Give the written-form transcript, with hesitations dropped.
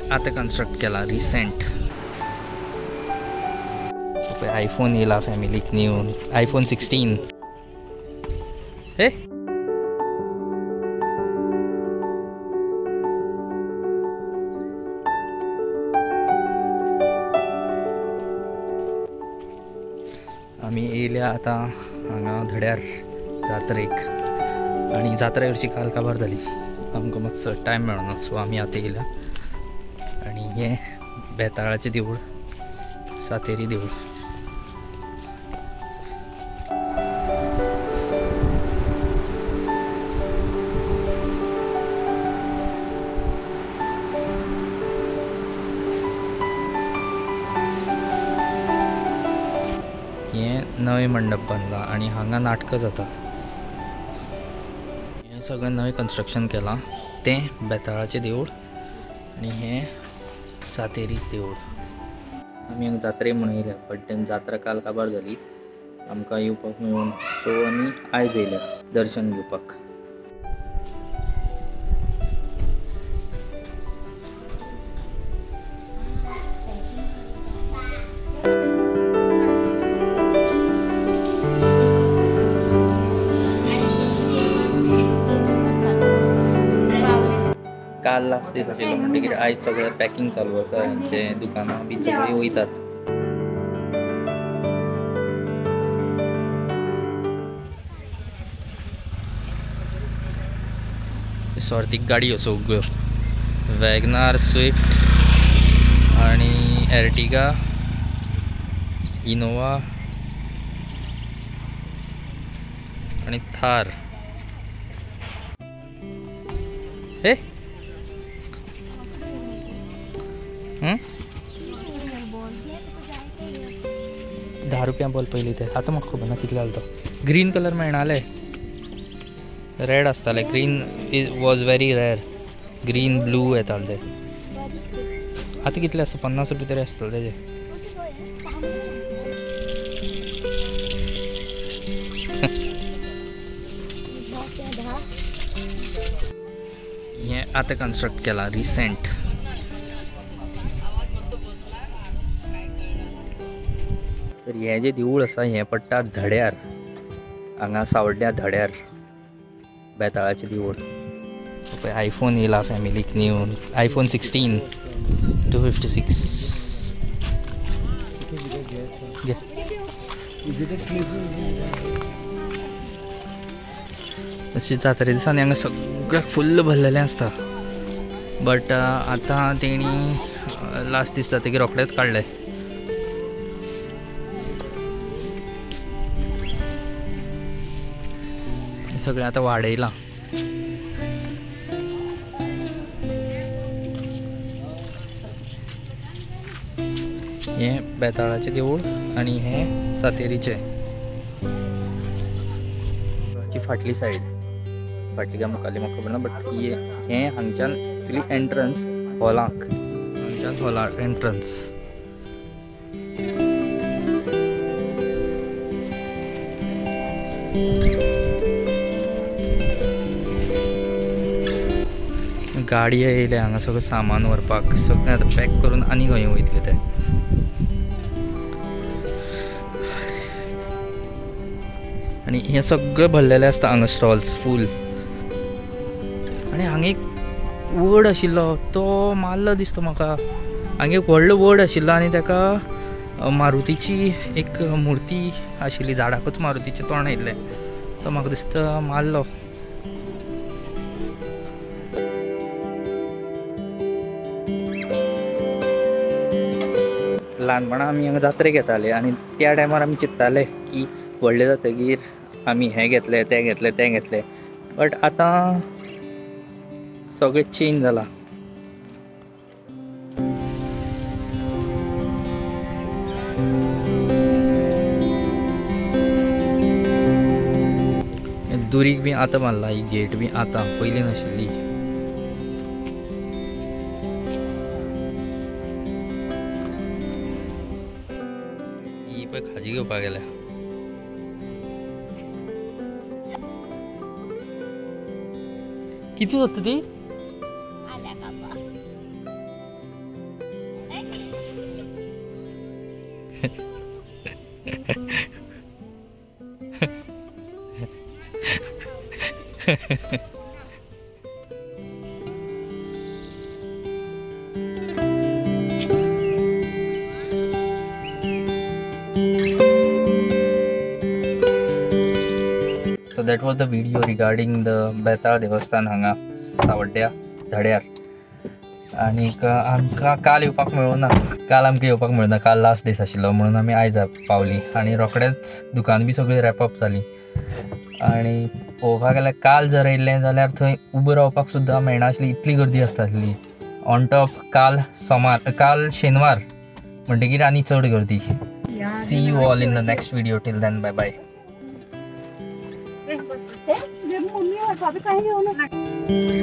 हें आतां कन्स्ट्रक्ट केलां रिसेंट. पळय आयफोन येयला फॅमिलीक न्यू आयफोन 16. हे आमी येयल्या आतां हांगा धड्यार जात्रेक आनी जात्रा हरशीं काल काबार जाली, आमकां मातसो टायम मेळना, सो आमी आतां येयल्या. आनी हें बेताळाचें देवूळ, सातेरी देवूळ. हें नवें मंडप बांदलां आनी हांगा नाटकां जाता. हें सगळें नवें कन्स्ट्रक्शन केलां. तें बेताळाचें देवूळ आनी हें सातेरी देवूळ. आमी हांगा जात्रे म्हणून येयल्या, बट then जात्रा काल काबार जाली, आमकां येवपाक मेळून, सो आमी आयज येयल्या दर्शन घेवपाक. काल लास्ट दीस आशिल्लो म्हणटकीर आयज सगळें पॅकिंग चालू आसा, हेंचें दुकानां बी सगळीं वयतात. सॉर्तीक गाडयो सगळ्यो, वॅगनार, स्विफ्ट आनी एर्टिगा, इनोवा आनी थार. हे 10 रुपया बॉल पयलीं ते, आतां म्हाका खबर ना कितले जालो तो. ग्रीन कलर मेळनाले, रेड आसताले. Green was very rare, green blue येताले ते. आतां कितले आसता, 50 रुपया तरी आसतले तेजे. हें आतां कन्स्ट्रक्ट केलां रिसेंट. तर हें जें देवूळ आसा हें पडटा धड्यार, हांगा सावड्ड्या धड्यार बेताळाचें देवूळ. पळय आयफोन येयला फॅमिलीक न्यू आयफोन 16 256. घे. तशी जात्रे दिसांनी हांगा सगळें फुल्ल भरलेलें आसता, बट आतां तेणी लास्ट दीस जातकीर रोखडेच काडले. सगळें आतां वाडयलां. हें बेताळाचें देवूळ आनी हें सातेरीचें. फाटली सायड, फाटली काय मुखारली म्हाका खबर ना, बट हें हांगच्यान एक्चुली एंट्रन्स हॉलाक, हांगच्यान हॉलाक एंट्रन्स. गाडये येयले हांगा सगळें सामान व्हरपाक, सगळें आतां पॅक करून आनी खंय वयतले ते. आनी हें सगळें भरलेलें आसता हांगा स्टॉल्स फूल. आनी हांगा एक वड आशिल्लो तो मारलो दिसता म्हाका. हांगा एक व्हडलो वड आशिल्लो आनी ताका मारुतीची एक मुर्ती आशिल्ली, झाडाकूच मारुतीचें तोंड आयिल्लें, तो म्हाका दिसता मारलो. ल्हानपणा आमी हांगा जात्रेक येताले आनी त्या टायमार आमी चिंत्ताले की व्हडले जातकीर आमी हें घेतलें, तें घेतलें, तें घेतलें, बट आतां सगळें चेंज जालां. दुरीग बी आतां बांदला, ही गेट बी आतां, पयलीं नाशिल्ली. ही पळय खाजी घेवपाक गेल्या. किती होतं ती? So that was the video regarding the Betal Devasthan हांगा सावड्ड्या धड्यार. आनीक आमकां काल येवपाक मेळूना, काल आमकां येवपाक मेळना, काल लास्ट दीस आशिल्लो म्हणून आमी आयज पावली आनी रोखडेंच दुकान बी सगळी रॅपअप जाली. आनी पळोवपाक गेल्यार काल जर येयल्लें जाल्यार थंय उबो रावपाक सुद्दां मेळनासली, इतली गर्दी आसताली. ऑन टॉप काल सोमार, काल शेनवार म्हणटकीर आनी चड गर्दी. See you all in the next video. Till then bye bye. Mummy.